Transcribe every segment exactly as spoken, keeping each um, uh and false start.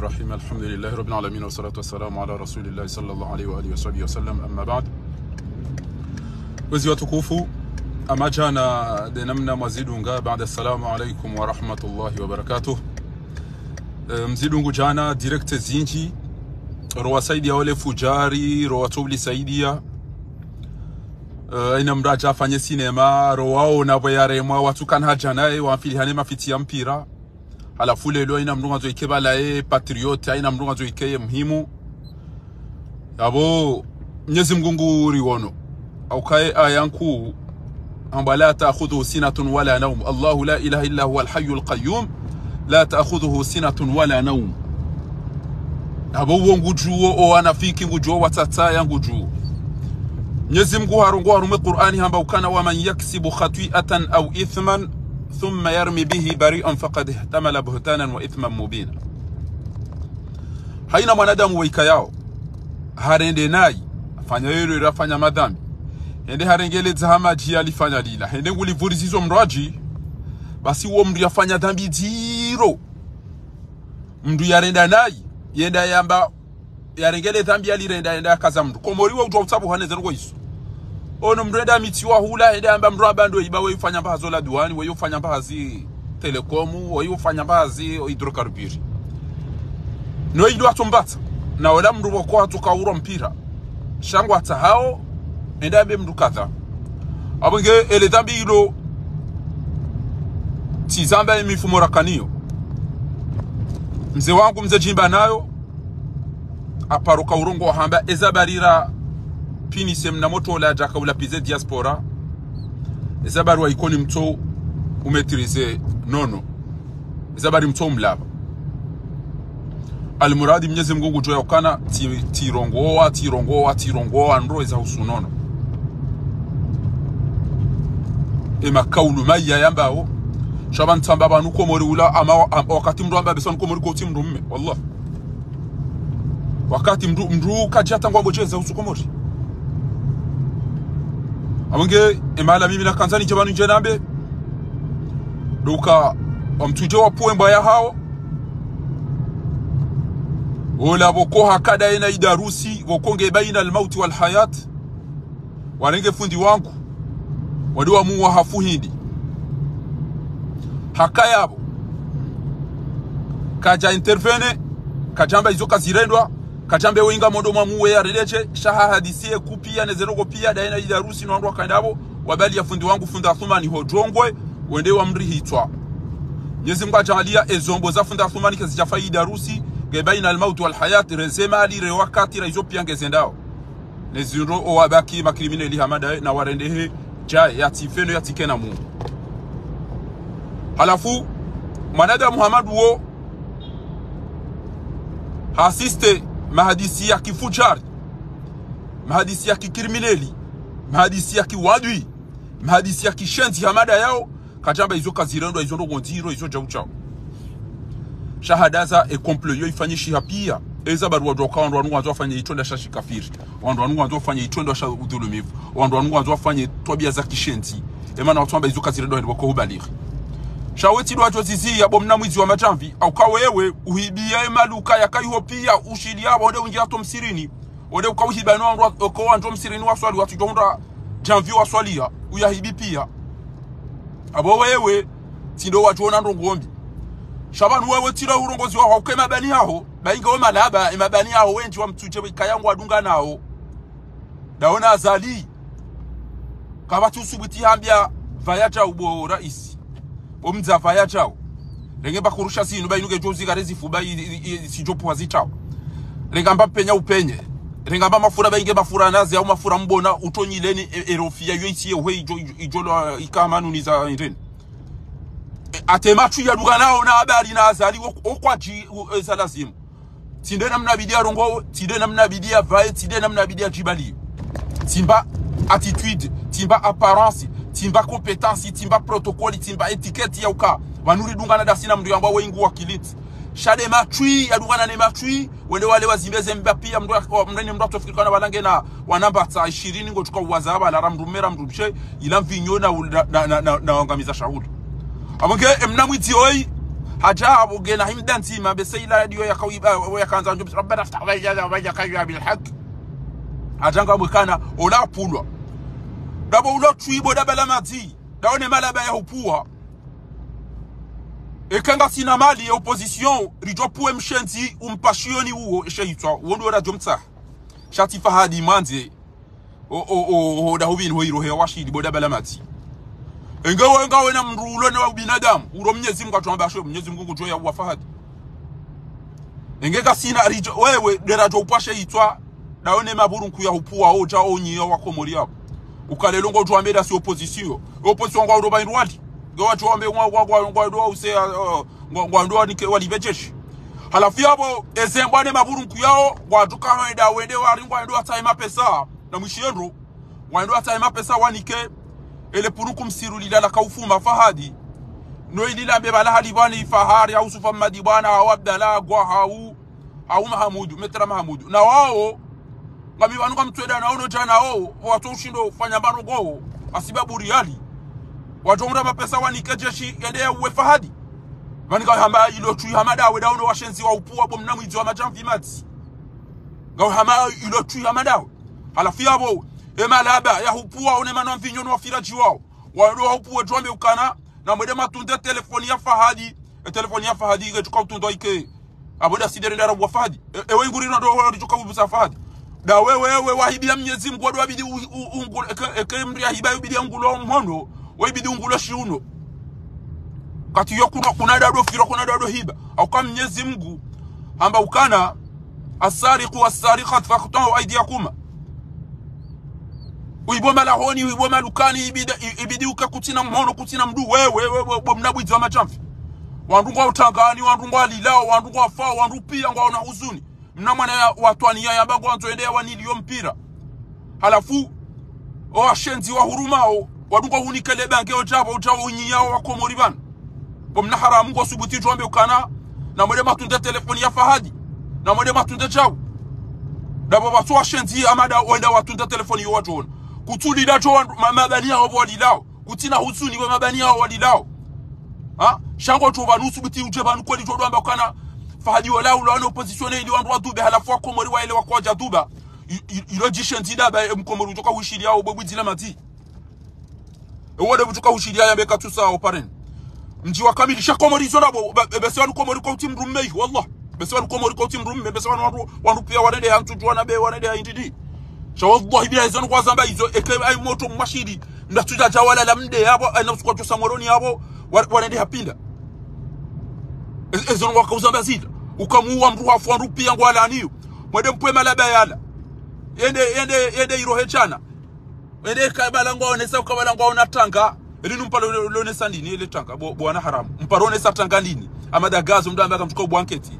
الرحيم. الحمد لله رب العالمين، والصلاة والسلام على رسول الله صلى الله عليه وآله وصحبه وسلم. أما بعد. Wezi watukufu, ama djana de namna mwazidunga, baada assalamu alaikum wa rahmatullahi wa barakatuh. Eh, mzidungu djana, direct zindji, rowasaidia wale fujari, rowatobli saidia. Eh, ina mdru adja afanye sinema, rowaona pvo yaremwa, watsu kana hadja naye, wamfilihane mafitsi ya mpira. Halafu lelo ina mdru ngwandzo ike balaye patriote, ina mdru ngwandzo ike ye muhimu. Yapvo, Mnyezi Mngu ngu riwono. Hauka ye aya nkuu, hamba: لا تأخذه سنة ولا نوم. الله لا إله إلا هو الحي القيوم. لا تأخذه سنة ولا نوم. Yapvo uwo ngudjuwo, o wanafiki ngudjuwo, watsatsa ya ngudjuwo. Mnyezi Mngu harongoa harumwa ye Qur'ani hamba ukana: ومن يكسب خطيئة أو إثما ثم يرم به بريئا فقد احتمل بهتانا وإثما مبينا. Haina mwanadamu waikayao, harende nayi, afanya yelo yelo afanya madhambi. Hende harengeledza hamadji yalifanya lila. Hende ngulivurizizo mdrwadji, basi uwo mdru yafanya dhambi dziro. Mdru yarenda nayi, yenda yamba, yarengele dhambi yalirenda, yenda yakaza mdru. Komori we udjuwa utsabuha ne ze ndrongo izo. Ono mdru enda mitsiwa hula, enda yamba mdru amba ndo iba, we ufanya mbahazi o la douane, we ufanya mbahazi Telecom, we ufanya mbahazi o hydrocarbures. No ido atsombatsa, na ola mdru pvoko atsoka urwa mpira. Sha ngwatsahao, enda yambe mdru kadha. Apvo nge ele dhambi ilo, tsi zamba ye mifumo rakanayo. Mze wangu, mze Djimba nayo, aparo ka urongoa hamba, eza barira pini se mna moto ola adja ka ula pize diaspora. Eza bari wa Ikoni mtso umaîtriser nono. Eza bari mtso mlapva. Almuradi Mnyezi Mngu ngudjuwa ukana tsi, tsirongoa, tsirongoa, tsirongoa ndro eza husu nono. E makaulu mayi yayambao. Sha pvanu tsamba pvanu Komori ula ama, ama wakati mdru amba besa ni Komori kotsi mdru mme. Wallah. Wakati mdru, mdru kadja tangwa bodjeza husu Komori. Apvo nge, e mahala mimi nakandza nidje pvanu ndje nambe. Ndo uka, wamtsudje wapvuwe mbwa yahao. Ola pvoko hakada yena Idarusi, pvoko nge baina al-mauti wal-hayat. Warenge fundi wangu. Wadi wamuwa hafu hindri. Hakaya pvo. Kadja intervenir, kadjamba izo kazirendwa, kadjambe wenga mondo mwamuwe yaredeshe, sha hahadisi ye kupia ne ze ndrongo pia, daye na Idarusi no wandru wakaenda pvo, wabali ya fundi wangu, fundi Athumani ho Djongwe, wende wamrihitswa. Mnyezi Mngu adjaaliya ezombo za fundi Athumani kazidjafa Idarusi, nge baina al-mauti wal-hayat, reze mali, re wakati, ra izo pia ngezendao. Ne zindro owabaki makrimineli hama daye na warendehe, djaye, yatsi feno, yatsi kena Mungu. Halafu, mwanadamu hama ndo wo, ha assiste mahadisi ya kifujari, mahadisi ya kikrimineli, mahadisi ya kiwadui, mahadisi ya kishenzi hama dayao, kadjamba izo kazirendwa, izo ndrongo ndziro, izo djau djau. Sha hadaza e complot iyo ifanyishiha pia. Eza bari wadjuwa uka wandru wanu ngwandzo wafanye itrendwa sha shikafiri. Wandru wanu ngwandzo wafanye itrendwa sha udhulumivu. Wandru wanu ngwandzo wafanye twabia za kishenzi. E mana watsu amba izo kazirendwa hali wako ubalighi. Sha we tsi ndo wadjo zizi ya bo mna mwizi wa madjamvi. Hauka wewe uhibia e maluka yaka iho pia ushiliya pvo nde ungia to msirini. Wende uka uhiba no wandru wa, oko wandru msirini waswali, watsudjo hundra djamvi waswaliya, uyahibi pia. Apvo wewe, tsi ndo wadjo ona ndrongo mbi. Sha pvanu wewe tsi ndo urongozi waho, uke mabani yaho, bainga we malaba, e mabani yaho, wendji wamtsudje, ikaya ngwadunga nao. Ndaona Azali. Kapvatsi usubuti hambia, pvaya djau bo raisi. Bo mdza pvaya djau. Renge mba kurusha sinu, ba inu ngedjo zika rezifu, ba i, i, i, sidjo puha zitao. Renga mba penya upenye. Renga mba mafura, ba inge mafura nazi, au mafura mbona, utonyileni, e, erofi ya yo isi ye uhe idjo, idjo, idjo lo, ika manu ni za indeni. E, ate matwi ya duka nao na habari na Azali, o, o kwadji, u, e, za lazimu. Tsi nde namna bidi ya rongowe, tsi nde namna bidi ya pvaye, tsi nde namna bidi ya djibali. Tsi mba attitude, tsi mba apparence, tsi mba compétence, tsi mba protocole, tsi mba étiquette ya uka. Pvanu ridungana dasi na mndru yambwa we ingu wa kiliti. Sha nde matwi, ya dungana ne matwi, wende wale wazimbe ze mba pia mndru ya, o, mndru ne mndru atsofikiri kana walange na, wana mbatsa ishirini ngo tuka uwaza aba la ra mndru mme ra mndru mshe, ila mvinyo na, na, na, na, na wangamiza shahula. Amonge, e mna mwidzi oyi, Hadja apvo ngena himda ndzima, bese ila ndiyo yakawiba, yakandza ndjo, "Rabbana iftah baynana wa bayna qawmina bil haqq." Hadja ngapvo kana, ola pulwa. Ndapvo ulo twibo ndapvala madzi, ndaone malaba ya hupvua. Eka ngasina mali ya opposition, ridjo pvue mshendzi, umpashiyoni uwo, eshe hitswa, uwo ndo radjo mtsaha. Sha tsi Fahadi mwandze, o, o, o, o, nda hupvini ho iro he washili, bo ndapvala madzi. Enge we ngawe na mdru ulo ne wa ubinadamu, uro Mnyezi Mungu atwamba she, Mnyezi Mungu ngudjo ya uwa Fahadi. Enge kasina ridjo, wewe, nde radjo upvashe hitswa, ndaone mapvurunku ya hupvua, odja onyi ya wakomori yapvo. Ukalelo ngodjo ambe nda si opposition. Opposition ngwa uroba indwali. Nge wadjo ambe ngwa, ngwa, ngwa, ngwa ndo use, uh, ngwa, ngwa ndo wanike walipve jeshi. Halafu yapvo, eze mbwa ne mapvurunku yao, ngwadjo ka hwenda wende wari ngwa ndo watsahe mapesa. Na mwishiyo ndro, ngwa ndo watsahe mapesa wanike, ele pvurunku msiru lila laka ufuma Fahadi. No ili lambe pvala hali pvani Fahari, hau Sufa Mmadi bwana, hau Abdallah, gwa hau, hau Mahamudu, Metra Mahamudu. Na wao, ngami pvanu ngamtwenda na ono djana o, watso ushindo fanya mbano go, asibabu riali. Wadjo unda mapesa wanike jeshi, yende ya uwe Fahadi. Pvani ngahamba ilo twi hama ndawe, ndaono washendzi wa hupvua, bo mna mwidzi wa madjamvi madzi. Ngahamba ilo twi hama ndawe. Halafu yapvo, e malaba ya hupvua, one mana mvinyo no wafira djiwao. Wando wa hupvua djwambe ukana, na mwende matunde telefoni ya Fahadi. E telefoni ya Fahadi, nge tsuka utundwa ike. Apvo nda sidere nda rabu wa Fahadi. E, ewe nguri no ndo wa ritsuka ubusa Fahadi. Nda wewe, wewe wahibiya Mnyezi Mungu, wado wabidi u, u, ungul-, eke, eke mri yahiba, ubidi ungulo mhono, wabidi ungulo shiuno. Kati yo kuna, kuna ndado firo, kuna ndado hiba. Hauka Mnyezi Mungu, hamba ukana, "As-sariqu was-sariqatu faqta'u aydiyakuma." Uibo malahoni, uibo malukani, ibidi, i-, ibidi uke kutsina mhono, kutsina mdru, we, we, we, we, bo mna mwidzi wa madjamvi. Wandru ngwa utangani, wandru ngwa lilao, wandru ngwa fao, wandru piya ngwa ona huzuni. Mna mwana ya, watwaniya yamba ngwandzo yende ya waniliyo mpira. Halafu, o washendzi wa hurumao, wandru ngwa hunike le bange odjapvo, odjapvo unyiya o wakomori pvanu. Bo mna haramu ngo subuti djwambe ukana, na mwende matunde telefoni ya Fahadi, na mwende matunde djau. Ndapvo pvatso washendzi hama nda wenda watunde telefoni yo wadjona. Kutsulila djo wandru, ma-, mabani yao pvo walilao. Kutsina huzuni we mabani yao walilao. Ha? Sha ngo tso pvanu subuti udje pvanu kweli tso ndo amba ukana Fahadi wala ula wana opposition ili wandru wa dube halafu wakomori wa ele wakwadja duba. I-, i-, ilo djishendzi ndaba, e, mkomori udjoka hushiliyao bwe bwidzila madzi. Ewo nde mdru ka ushiliya yambe katsusa oparen. Mdji wa kamili, sha Komori izo nabo, be-, be-, bese wanu Komori kwa utsi mdrume, wallah. Bese wanu Komori kwa utsi mdrume, bese wanu wandru, wandru piya wanende ha Ntsudju, wana be, wanende ha Indidi. Sha wallahi billahi izo nukwa zamba izo, eke ayi motro mwashili. Mda tsudja dja walala mde yapvo, ayi na usiku wa djosa Moroni yapvo, wa-, wanende ha Pinda. E-, ezo nukwa kauzamba zila. Ukamuwa mdru hafu wandru piya ngwalaniyo. Mwende mpve malaba yala. Yende, yende, yende irohe shana. Ende kabala ngwaonesa, kabala ngwaona tanga. Eli numparo lo-, lonesa ndini, ele tanga, bo, bo wana haramu. Mparo onesa tanga ndini. Amada gazo mdru amba kamtsuka ubwa nketi.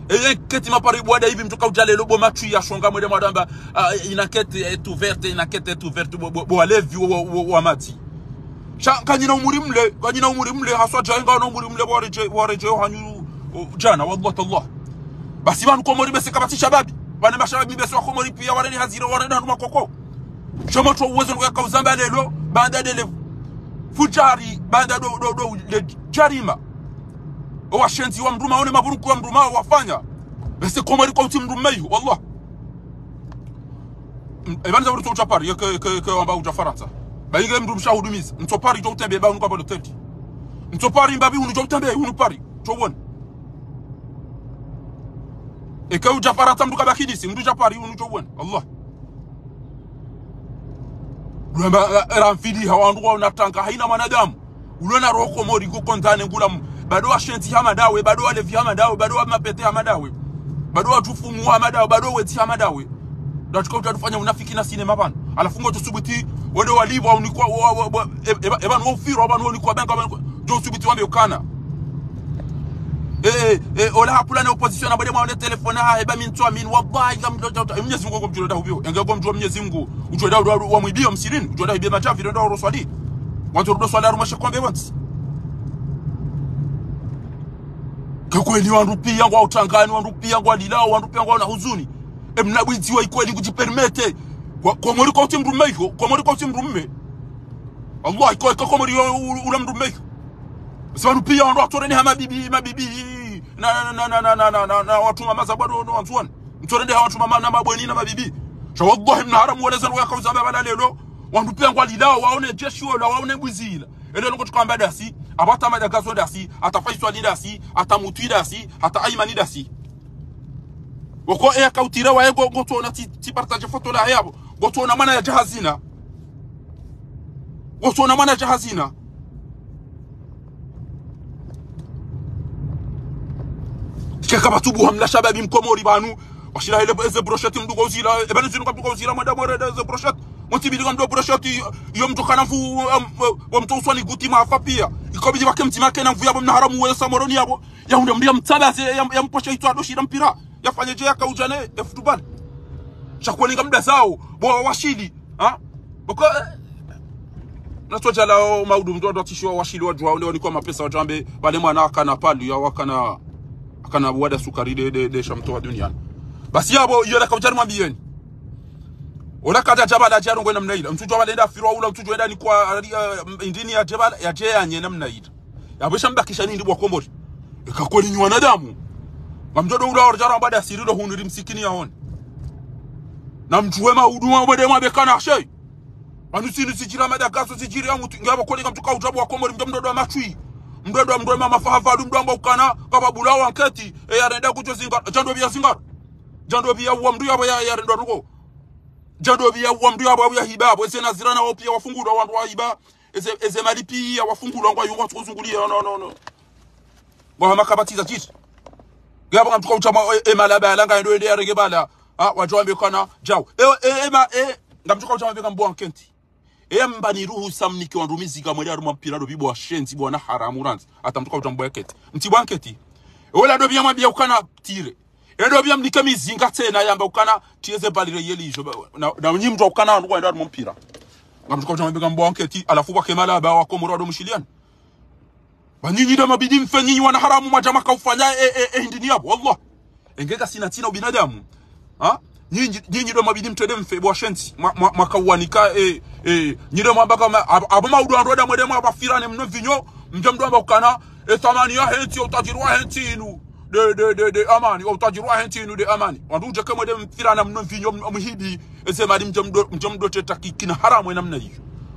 Ele nketi maparo ibwa nda ivi mtsuka udja lelo bo matwi ya shonga mwende mwadamba, ah, ina nketi est ouverte, ina nketi est ouverte, bo, bo, bo walevi wa, wa, wa, wa madzi. Sha, kanyina umuri mle, kanyina umuri mle, haswa djaenga na umuri mle, waredje, waredje, hanyu, o, djana, wallah, tallah. Basi pvanu Komori bese kapvatsi shababi. Pvane mashababi bese wa Komori piya wareni haziro, wareni hanuma koko. Shomo tso uwezo nuka kauzamba lelo, banda ndele fujari, banda ndo, ndo, ndo, le jarima. O washenzi wa mdruma, one mapurunku wa mdruma, wafanya. Bese Komori kwa utsi mdrume yu, wallah. Mm, e pvani za uri tso udja Paris, ke, ke, ke wamba udja Farantsa. Ba inge mdru msha hudumiza. Ntso Paris tso utembe, ba unuka balo tedi. Ntso Paris, mbabi unu tso utembe, unu Paris. Tso uone. Eke udja Farantsa mdru kabaki disi, mdru udja Paris, unu tso uone. Allah. Lwamba, eh, ramfili ha wandru wa unatanga, haina mwanadamu. Ulona roho Komori ngo kondane ngula mu. Bado washenzi hama ndawe, bado walevi hama ndawe, bado wa mapete hama ndawe. Bado watufumu hama ndawe, bado wetsi hama ndawe. Ndatsuka utsufanya unafiki na sinema pvanu. Halafu ngo tsusubuti, wende walipvwa unikwa, wa, wa, wa, e, e, e, pvanu ufiro, pvanu unikwa benga, pvanu, djo usubuti wambe ukana. Eh, eh, eh, ola hapvula ne opposition na bwede mwaone telefoni ha, eba mintsu amini, wallahi, kam, Mnyezi Mungu ngo mdjuo nda hupvio. Enge ngo mdjuo Mnyezi Mungu, udjo nda wa, wa mwibio msirini, udjo nda hibia machafi, udjo nda uroswali. Wandru rudo swala harumwa she kombe wontsi. Ke kweli wandru piya ngwa utangani, wandru piya ngwa lilao, wandru piya ngwa na huzuni. E mna bwidzi wa ikweli kudjipermete. Kwa, Komori kwa utsi mdrume iko, Komori kwa utsi mdrume. Allah, iko, iko Komori yo, u-, ula mdrume iko. Basi pvanu piya wandru watsorendeha mabibi, mabibi. Na, na, na, na, wandru mama za bwado no wandzuwani. Mtsorendeha wandru mama na mabweni na mabibi. Sha wallahi mna haramu wale zandru yakauza mbaba lelo. Wandru piya ngwalilao, waone jeshi wola, waone buzila. Ele nongo tukamba dasi, apvo hata Madagaso dasi, hata Faiswali dasi, hata Mutwi dasi, hata Aimani dasi. Woko eya kautire waye ngo, ngotsona ti, ti partage foto lahe yapvo. Ngotsona mwana yadja hazina. Ngotsona mwana yadja hazina. Keka pvatsubuha mna shababi mkomori pvanu. Washila hele eze brochette mdru ngozila. Eba ni zinu ka mdru ngozila mwenda mwerende eze brochette. Mtsi bidi ka mdru brochette yo, yo mdru kana mvu, em, wa mdru uswani guti mafa piya. Iko bidi wake mtima kena mvu yapvo mna haramu wele sa Moroni yapvo. Yahundre mdru yamtsabaze, ya, yamposhe itswa ndo shira mpira. Yafanye dje yakaudja ne, e football. Sha kwelinga mda zao, bo wawashili, ha? Boko, eh, natsodja lao maudu mdru ndo atsishiwa washili wadjuwa, wende wanikwa mapesa wadjambe, pvale mwana akana palu, ya wakana, akana wada sukari de, de, de shamto wa duniani. Basi yapvo, iyo lakaudja rimwambiyeni. Ola kadja djabala djaro ngwena mna ila. Mtsudjuwa pvale nda firwa ula, mtsudjuwa enda nikwa, eh, indini ya djabala, yadje yanye na mna ila. Yapvo isha mbakisha nindi bo wakomori. Eka kweli nyi wanadamu. Ngamdjo ndo ula orjara mbada siri ndo hunu ri msikini yaone. Na mdjuwe maudu mwa mwende mwabekana shei. Pvanu sinu sidjiri ya Madagaso sidjiri ya Mutwi. Ngapvo kweli ngamtsuka udja bo wakomori mdjo mdodo wa matswi. Mdodo wa mdodo wa mafaha pvanu mdru amba ukana. Kapvabula wanketi. E yarenda kudjo zingara. Djando piya zingara. Djando piya uwa mdru yapvo ya, yarenda ruko. Djando piya uwa mdru yapvo ya hiba. Pvo eze nazira na wo piya wafungulwa wandru wa hiba. Eze, eze mali piya wafungulwa ngwa yungu watsuko zunguliya, no, no, no. Ngwa hama kapvatsi za titi. Ngapvo ngamtsuka udja mwa, e, e malaba yala nga ndo ende yarenge bala. Ha, wadjo wambe kana, djau. E, e, e, ma, e, ngamtsuka udja mwambe ka mbo wankenti. E, mbani ruhusa mnike wandru mizinga mwende harumwa mpira ndo pvi bo washenzi, bo wana haramu randzi. Hata mtsuka udja mbo wankenti. Mtsi bo wankenti. E, ola ndo piya mwambiya ukana tire. Endo piya mnike mizinga tsena yamba ukana, tiye ze balire yeli ijo, ba, na, na nyi mdjuwa ukana wandru ngwenda harumwa mpira. Ngamtsuka udja mwambe ka mbo wankenti, halafu pvwake malaba wakomori wado mshiliani. Ba nyinyi ndo mabidi mfe, nyinyi wana haramu mwadja makaufanya, e, e, e, hindri ni yapvo, wallah. Enge kasina tsina ubinadamu. Ha? Nyinyi, nyinyi ndo mabidi mtrende mfe, bo washenzi. Mwa, mwa, mwakauwanika, e, e, nyi ndo mwamba kama, ab-, apvo maudu wandru wenda mwende mwapvafirane mno vinyo, mdja mdru amba ukana, e thamani yahe ntsi, utajiri wahe ntsi inu. De, de, de, de amani, utajiri wahe ntsi inu de amani. Wandru udje ke mwende mfirana mno vinyo, m-, mhibi, eze mali mdja mdo, mdja mdo teta ki, kina haramu ena mna iyo.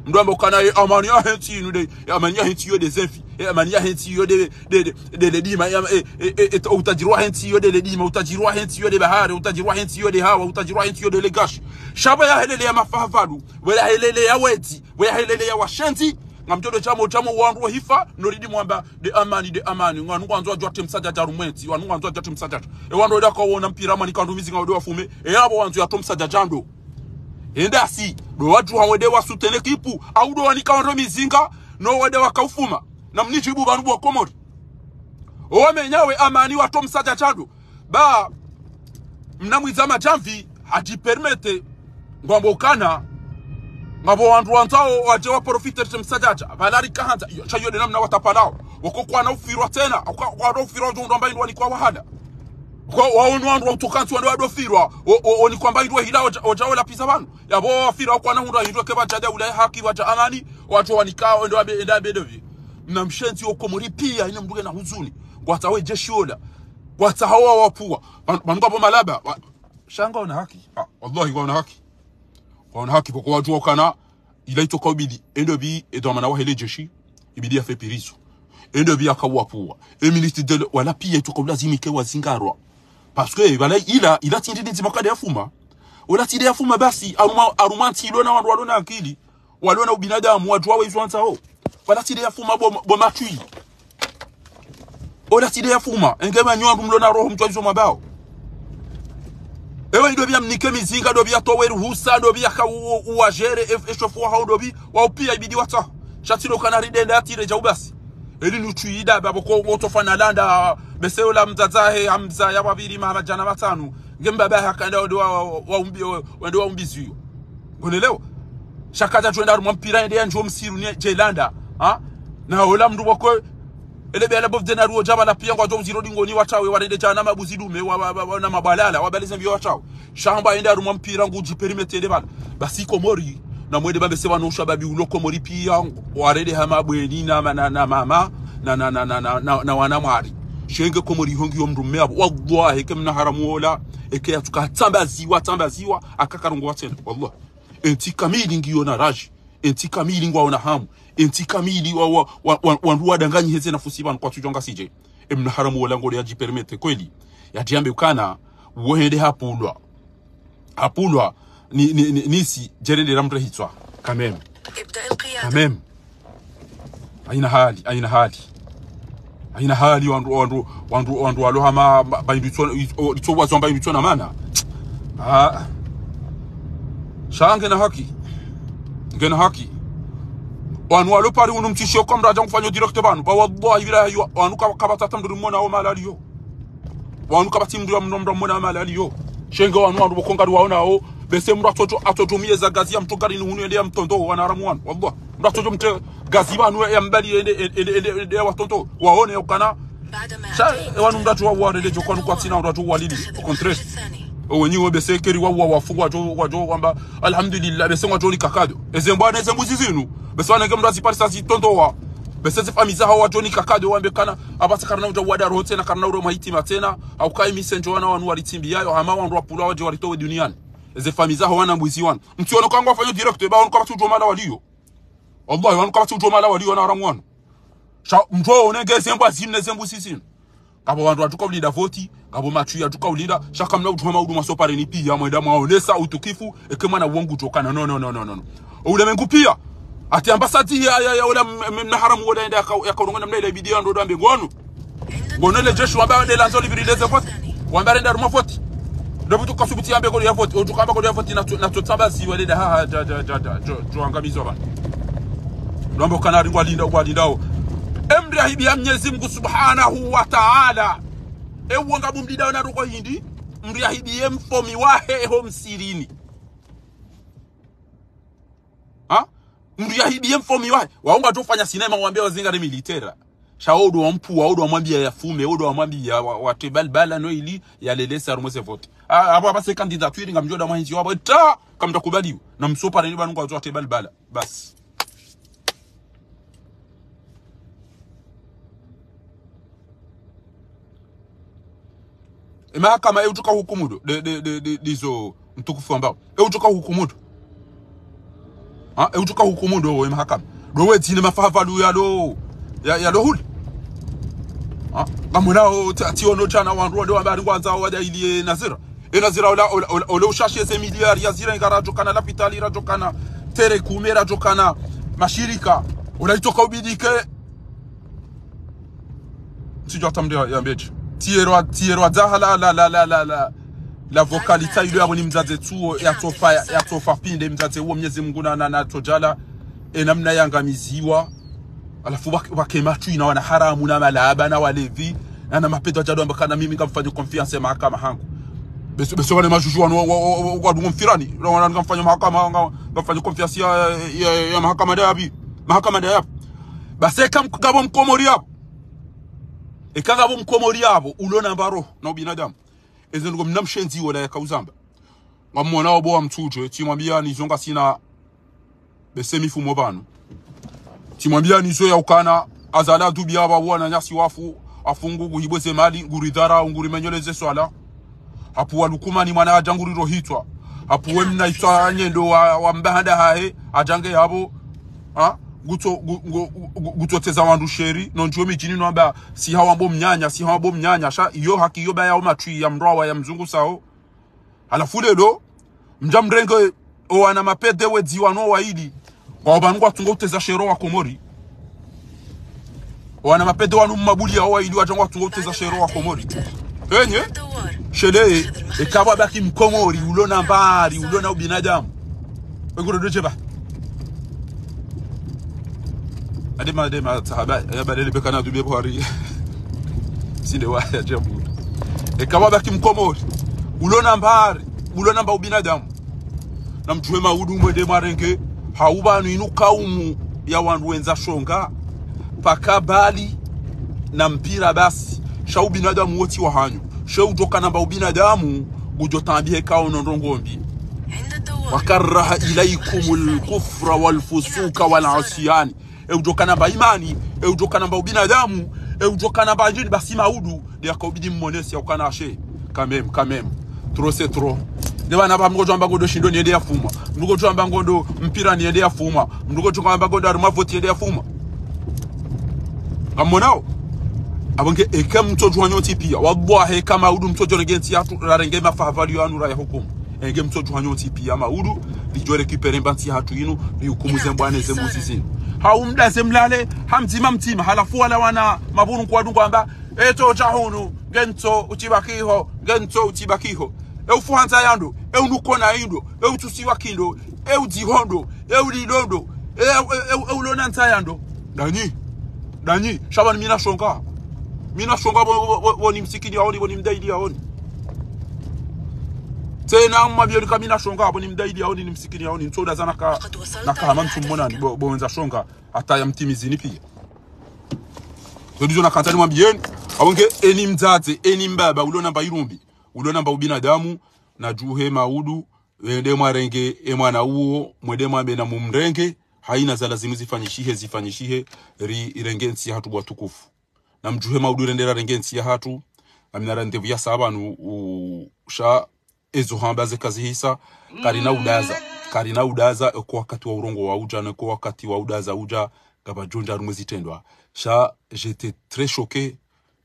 Mdru amba ukana, e amani yahe ntsi inu de, e amani yahe ntsi iyo de zefi, e amani yahe ntsi iyo de, de, de, de, de dima, e, e, e, e, e, utajiri wahe ntsi iyo de le dima, utajiri wahe ntsi iyo de bahari, utajiri wahe ntsi iyo de hawa, utajiri wahe ntsi iyo de le gashi. Sha pvo yahelele ya mafaha pvanu, pvo yahelele ya wezi, pvo yahelele ya washenzi, ngamdjo ndo djamo, djamo wandru wahifa, no ridi mwamba, de amani, de amani, wanu ngwandzo wadjuwa te msadjadja harumwa entsi, wanu ngwandzo wadjuwa te msadjadja. E wandru wenda kawona mpira mwanika wandru mizinga wende wafume, e yapvo wandzo ya to msadjadja ndo. Enda si, ndo wadjuha wende wasutene kipu, au ndo wanika wandru mizinga, no wende wakaufuma. Na mnidjibu pvanu bo wakomori. Owa menyawe amani wato msadjadja ndo. Ba, mna mwidza madjamvi, hadjipermete, ngwambo ukana, ngapvo wandru wandzao, wadje waprofite te msadjadja. Pvala rika handza, iyo, sha iyo de namna watapalao. Wako kwana ufirwa tsena, kwa, kwana ufirwa wadjo ndo amba indru wanikwa wahala. Kwa, waono wandru wa utokantsi wandru wado firwa, o, o, onikwa amba indru wahila, wadja, wadja wala pisa pvanu. Yapvo wafira kwana hundra hindru ke pvadja de ula haki pvadja amani, wadjo wanika, endo abe, enda abe ndo pvi. Mna mshenzi wo Komori piya, ina mdru ngena huzuni. Ngwatsaho e jeshi ola. Ngwatsaho wawapvuwa. Pvan-, pvanu ngapvo malaba. Wa-, sha ngwaona haki. Ah, wallahi ngwaona haki. Ngwaona haki, pvoko wadjuwa ukana, ila itsoka ubidi. Endo pvi, e dhwamana wahe le jeshi. Ibidi yafe pirizo. Endo pvi yakawapvuwa. E ministre de l-, wala piya itsoka ulazimike wazingarwa. Parce que, pvala ila, ila tsi ndini ndzima kade yafuma. Ola tsi de yafuma basi, harumwa, harumwa ntsi ilo na wandru walo na akili. Walo na ubinadamu, wadjuwa we izo wandzao. Pvala tsi de yafuma bo, bo matswi. Ola tsi de yafuma, enge manyo wandru mlo na roho mdjuwa izo mwambao. Ewe ndo pvi yamnike mizinga, ndo pvi yatowe ruhusa, ndo pvi yaka u-, u-, uwajere, e, e shofu wahao ndo pvi, wao piya ibidi watsaho. Sha tsi ndo kana ridenda yatire djau basi. Eli nutsu ida, pvapvo ko, ko tofana landa, bese ola mdzadze he, hamza ya wapviri maha madjana matsanu. Nge mbaba haka ndo wa, wa, wa umbi, wa, ndo wa umbiziyo. Ngonelewa? Sha kadja djwenda harumwa mpira ende yandjiwo msiru ni dje landa. Ha? Na ola mndru pvoko, ele bela bof dena ruo djaba la piya ngwadjo uziro dingoni watsawe warende djana mabuzi dume wa, wa, wa, wa, na mabwalala, wabalize mbiyo watsawe. Sha hamba ende harumwa mpira ngudji perimetere pvala. Basi Komori, na mwende pvambe se pvanu ushababi ulo Komori piya, warende hama bweni na, na, na, na mama. na, na, na, na, na, na, na wana mwari. Shenge Komori hongi yo mndru mme apvo. Wallahi, eke mna haramu wola, eke yatsuka tsambaziwa, tsambaziwa, aka karongowa tsena. Wallahi. Entsi kamili ngiyo na raji. Entsi kamili ngwawo na hamu. Entsi kamili wa, wa, wa, wa, wandru wadanganyihe ze nafusi pvanu kwatsudjonga sije. E mna haramu wola ngole yadjipermete kweli. Yadjiambe ukana, wohende hapvulwa. Hapvulwa, ni, ni, ni, nisi, djerendera mndru hitswa. Quand même. Quand même. Haina hali, haina hali. Haina hali wandru, wandru, wandru, wandru walo hama, ba, ba indru itso, itso, itso wazo amba indru itso na mana. Ah. Sha ngena haki. Ngena haki. Wanu walo Paris unu mtsishiyo kwa mndru yadja ngufanyo direct pvanu. Ba wallahi billahi wa, wanu kaba, kaba tsatsa mndru rimwona wo mahala aliyo. Wanu kapvatsi mndru ya mndru, mndru mwona mahala aliyo. Shenge wanu wandru pvoko ngari waonao. Bese mndru atsodjo, atsodjo muyeza gazi ya mtso garini hunu yende ya mtondowe wana haramu wanu. Wallahi. Mndru atsodjo mtre gazi pvanu ya mbali yende, yende, yende, yende ya watondowe. Waone ya ukana. Sha, e wanu mndru atsowauwa rende djo kwanu kwatsina mndru atsowalili. Au contraire. Owenyi we bese keri wauwa wafu wadjo, wadjo wamba, alhamdulillah, bese ngwadjo ni kakado. Eze mbwa neze mbuzi zinu. Bese wanenge mndru aziparisa zitondowa. Bese ze famiyi zahawo wadjo ni kakado wambe ukana, apvasa karina udja wada roho tsena, karina uro mahitima tsena, hauka imise ndjo wana wanu waritsimbiyayo, hama wandru wapvulwa wadje waritowe duniani. Eze famiyi zahawo wana mbuzi wanu. Mtsiono ukana ngwafanyo direct, ba wanu kapvatsi udjo mahala waliyo. Wallahi, wanu kapvatsi udjo mahala waliyo wana haramu wanu. Sha, mndru wonenge ze mbwa zinu, neze mbuzi zinu. Ngapvo wandru watsuka ulinda voti, ngapvo matswi yatsuka ulinda, sha kamna utuma udu mwasopareni piya, mwenda mwaonesa utukifu, eke mwana wangu djokana, no, no, no, no, no, no. Ule mengu piya, ati ambasadi ya, ya, ya, ule m-, m-, mna haramu ule ende yaka, yaka urongo na mna ile bidiya ndo ndo ambe ngono. Ngono le jeshi wamba nde landzo liviri leze voti, wamba renda harumwa voti. Ndo pvutsu kasubuti yambe kodi ya voti, utsuka amba kodi ya voti na tso, na tso tsambaziwa leda ha, ha, dja, dja, dja, dja, djo, djo angamizwa pvanu. Lwamba ukana ringwa linda, ungwa lindao. Emri yahibiya Mnyezi Mngu Subhanahu wa Ta'ala. Ewo ngapvo mdida wena roko hindri, mri yahibiye mfomi wahe ho msirini. Ha? Mri yahibiye mfomi wahe. Waunga tufanya sinema wambiya wazingare militaire. Sha odo wampvuwa, odo wamwambiya yafume, odo wamwambiya wa, watre balbala no ili yalelese harumwa ze voti. Ah, apvo apvasa candidature ngamdjo da mwahinzi wapvo, ta, kamtakubaliwa. Na msopareni pvanu ngwadjo watre balbala. Basi. E mahakama e utsuka hukumu ndo, de, de, de, de, ndizo mtukufu ambao. E utsuka hukumu ndo. Ha? E utsuka hukumu ndo e mahakama. Ndo we tsine mafahavalu yalo, ya, yalo hule. Ha? Ngamwonao, tsi, tsiono tsana wandru wale wamba ari ngwandzo wadja ili e nazira. E nazira ola, ola, ola, ola ushashi eze miliyari ya zira inga radjokana lapitali, radjokana tere kume, radjokana mashirika. Ola itsoka ubidike. Tsidjo hata mndru ya, ya mbedji. Tiyerwa, tiyerwa dzaha la, la, la vocalita ilo yapvo ni mdzadze tsuwo, yatsofa, ya, yatsofa pinde mdzadze uwo Mnyezi Mngu na, na, na tsodjala. E namna yangamiziwa. Halafu wak-, wake matswi na wana haramu na malaba na walevi, na, na mapedwa djado amba ukana mimi ngamfanyo confiance ya mahakama hangu. Bese, bese wane majuju wanu wa, wa, wa, wa, wadungo mfirani, na wana ngamfanyo mahakama, nga, ngamfanyo confiance ya, ya, ya mahakama nda yapvi. Mahakama nda yapvi. Basi eka m-, ngapvo mkomori yapvo. Eka ngapvo mkomori yapvo, ulo na mbaro, na ubinadamu. Eze ndrongo mna mshenzi wola yaka uzamba. Ngamwonao bo wa mtsudje, tsimwambiyani zo ngasina bese mifumo pvanu. Tsimwambiyani zo ya ukana, Azali adubiya apva wananyasi wafu, afungu nguhibwe ze mali, nguridharau, ngurimenyeleze swala. Hapvo wa Lukumani mwana adja ngurirohitswa. Hapvo we mna itswa nyendo wa, wa mbahanda hahe, adjange yapvo. Ha? Ngutso, ngu-, ngu-, ngu-, ngutsotseza wandru sheri, no ndjiyo midjini no amba, si hawa mbo mnyanya, si hawa mbo mnyanya, sha, iyo haki iyo ba yao matswi ya mndru wa ya mzungu sao. Halafu lelo, mdja mrenge, o wana mapede wedzi wanu waili. Ngwao pvanu ngwatsungo utseza shero wa Komori. O wana mapede wanu mmabuli yao waili wadja ngwatsungo utseza shero wa Komori. Enye? Shele, eka pvwabaki mkomori, ulo na mbari, ulo na ubinadamu. Wengure dodje ba. Adema, adema, sahaba, ya badele beka na dubie Buhari. Sinde wa ya djabu. Eka pvwabaki mkomori. Ulo na mbari, ulo na mba ubinadamu. Na mdjuwe maudu mwende mwarenge. Hauba nu inu kaumu ya wandru wendza shonga. Paka bali na mpira basi. Sha ubinadamu wotsi wa hanyu. She udjoka na mba ubinadamu, ngudjo tambihe kao no ndrongo mbi. وكره إليكم الكفر والفسوق والعصيان. E udjo kana mba imani, e udjo kana mba ubinadamu, e udjo kana mba ndjini basi maudu, nde yaka ubidi mmonese ya ukana she. Quand même, quand même. Trop c'est trop. Nde pvanu pvwa mndru ngodjo amba ngondo shindo ni yende ya fuma. Mndru ngodjo amba ngondo mpira ni yende ya fuma. Mndru ngodjo amba ngondo harumwa voti yende ya fuma. Ngamwonao? Apvo nge eka mtsodjuha nyontsi piya. Wallahi eka maudu mtsodjo renge ntsi yahatru, rarenge mafahavali yanu raya hukumu. Enge mtsodjuha nyontsi piya maudu, ridjo récupérer mba ntsi yahatru yinu, rihukumu ze mbwa ne ze mbuzi zinu. Hau mdaze mlale, ha mdzima mdzima, halafu wala wana mabunu nkwadungu amba, e tso dja hunu, nge ntso utsi baki ho, nge ntso utsi baki ho. E ufu handza ya ndo, e unuko na indo, e utsusiwa kindo, e udziho ndo, e ulilo ndo, e, e, e, e ulona ntsa ya ndo. Ndanyi, ndanyi, sha pvanu mi nashonga. Mi nashonga pvo, pvo, pvo, pvo ni msikini yaoni, pvo ni mdaidi yaoni. Tsena mwa biyo ni ka mi nashonga, pvo ni mdaidi yaoni, ni msikini yaoni. Ntsoda zana ka, na ka hama ntsu mmonani, pvo, pvo ndza shonga. Hata ya mtimizini piya. Zo ndizo nakandza nimwambiyeni, apvo nge eni mdzadze, eni mbaba, ulona mba irumbi, ulona mba ubinadamu, nadjuhe maudu, wende mwarenge, e mwana uwo, mwende mwambe na mumrenge, haina zala zinu zifanyishihe, zifanyishihe, ri, irenge ntsi yahatru pvwa tukufu. Na mdjuhe maudu rende rarenge ntsi yahatru, ngamina randevous ya saba nu, u, sha ezo hamba ze kazihisa, karina udaza, karina udaza, eko wakati wa urongowa udja, neko wakati wa udaza udja, ngapvadjo ndja harumwa ze zitrendwa. Sha, j'étais très choqué,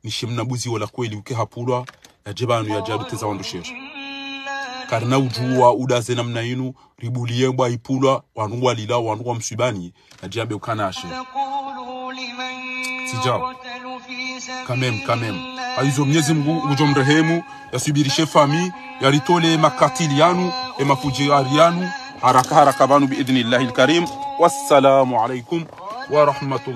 ni shimna mbuzi wola kweli uke hapvulwa, yadje pvanu yadje yaduteza wandru sheri. Karina udjuwa udaze namna inu, ribuliye mbwa ipvulwa, wandru ngwalila, wandru ngwa mswibani, yadje yambe ukana she. Tsi djao. Quand même, quand même. Hayizo Mnyezi Mngu ngudjo mrehemu, yaswibirishe famiyi, yaritole makatili yanu, e mafudjari yanu, haraka haraka pvanu bi idhnillahi lkarim. Wassalamu alaikum wa rahmatullahi.